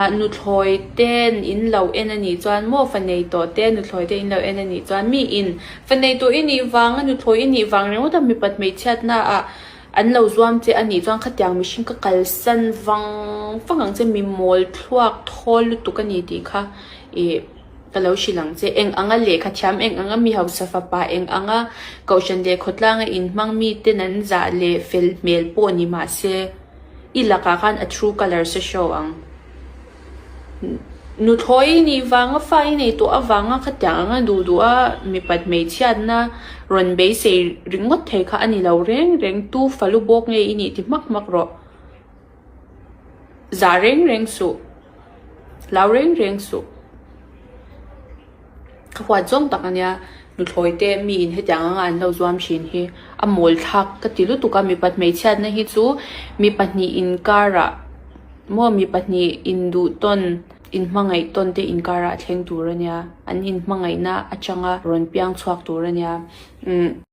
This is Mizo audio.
Nuthlawi ten in lo en a nih chuan maw fa nei tawh te nuthlawi te in lo en a nih chuan mi in fa nei tawh i nih vanga nuthlawi i nih vang ringawt a mipat hmeichhiatna ah an lo zuam che a nih chuan khatiang mihring ka kalsan vang vang ang che mi mawl thluak thawl lutuk a ni tih kha ih ka lo hrilh ang che. Eng anga lehkha thiam eng anga mi hausa fapa eng anga kohhran leh khawtlanga inhmang mi ten an zah leh fel hmel pawh ni mahse I lakah khan a true colours a show ang. Nuthlawi i nih vanga fa i nei tawh avanga khatiang anga duh duh a mipat hmeichhiatna rawn beisei ringawt thei kha a ni lo reng reng. Tu falu bawk nge i nih ti hmak hmak rawh. Zah reng reng suh. Hlau reng reng suh. Ka huat zawng tak ania, nuthlawi te miin hetiang anga an lo zuam thin hi a mawl thlak ka ti lutuk a, mipa hmeichhiatna hi chu mi pahnih inkarah maw mi pahnih induh tawn inhmangaih tawn te inkarah a thleng tur ania, an inhmangaihna atanga rawn piang chhuak tur ania umm.